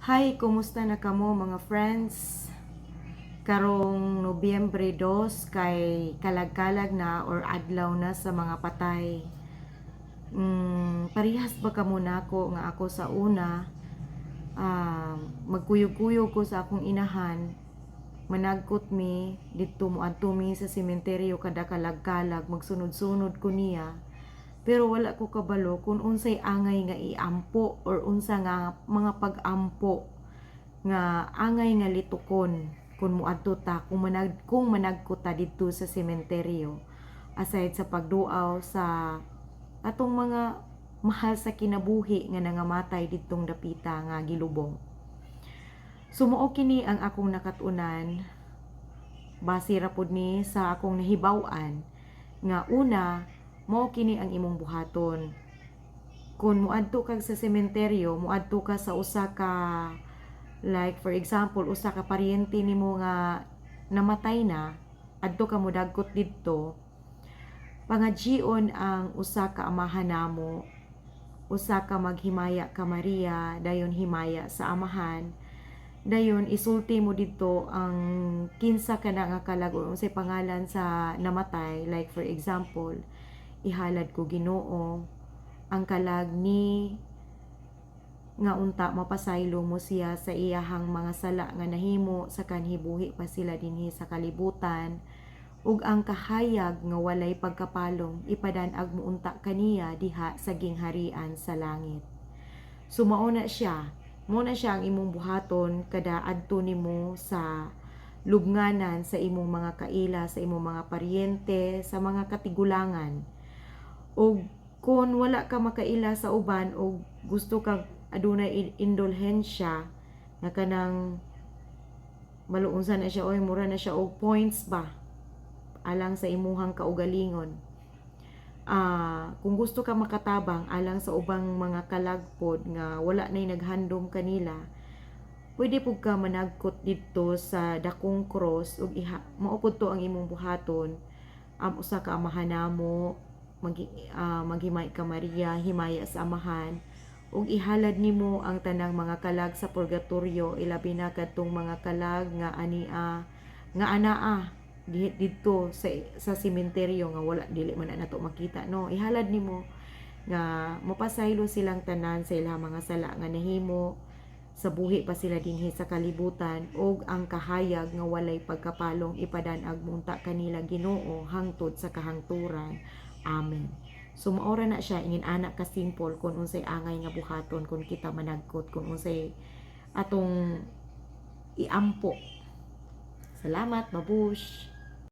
Hi, kumusta na kamo, mga friends? Karong Nobyembre 2 kay kalag-kalag na or adlaw na sa mga patay. Parehas ba kamo nako nga ako sa una, magkuyog-kuyog ko sa akong inahan, managkot mi didto, moadto mi sa sementeryo kada kalag-kalag, magsunod-sunod ko niya. Pero wala ko kabalo kung unsay angay nga iampo or unsa nga mga pag-ampo nga angay nga litukon kung moadto ta, kung managkot ta didto sa sementeryo, aside sa pagduaw sa atong mga mahal sa kinabuhi nga nangamatay didtong dapita nga gilubong. So mao kini ang akong nakat-unan, base ra pud ni sa akong nahibaw-an, nga una, mao kini ang imong buhaton. Kung moadto kag sa sementeryo, moadto ka sa usa ka, like for example, usa ka paryente nimo nga namatay na, adto ka modagkot didto, pangadyion ang usa ka Amahan Namo, usa ka Maghimaya ka Maria, dayon Himaya sa Amahan, dayon isulti mo didto ang kinsa ka na nga kalag or unsay pangalan sa namatay. Like for example, "Ihalad ko, Ginoo, ang kalag ni nga unta mapasaylo mo siya sa iyahang mga sala nga nahimo sa kanhibuhi pa sila dinhi sa kalibutan, ug ang kahayag nga walay pagkapalong ipadanag mo unta kaniya diha sa gingharian sa langit." So mao na siya. Mao na siya ang imong buhaton kada adto nimo sa lubnganan sa imong mga kaila, sa imong mga paryente, sa mga katigulangan. Og kung wala ka makaila sa uban og gusto kag adunay indulhensya nga kanang maluunsa na siya, oy, mura na siya og points ba alang sa imuhang kaugalingon. Kung gusto ka makatabang alang sa ubang mga kalagpod nga wala nay naghandom kanila, pwede pud ka managkot didto sa dakong cross ug iha mao pud to ang imong buhaton: usa ka Amahan Namo, Maghimay ka Maria, Himaya sa Amahan, ug ihalad nimo ang tanang mga kalag sa purgatorio, ilabi na kadtong mga kalag nga ania nga anaa didto sa sementeryo nga wala, dili man na nato makita, no? Ihalad nimo nga mapasaylo silang tanan sa ilang mga sala nga nahimo sa buhi pa sila dinhi sa kalibutan, ug ang kahayag nga walay pagkapalong ipadanag mo unta kanila, Ginoo, hangtod sa kahangturan. Amen. So maora na siya, ingin ana ka simple kung unsay angay nga buhaton kung kita managkot, kung unsay atong iampo. Salamat, babush.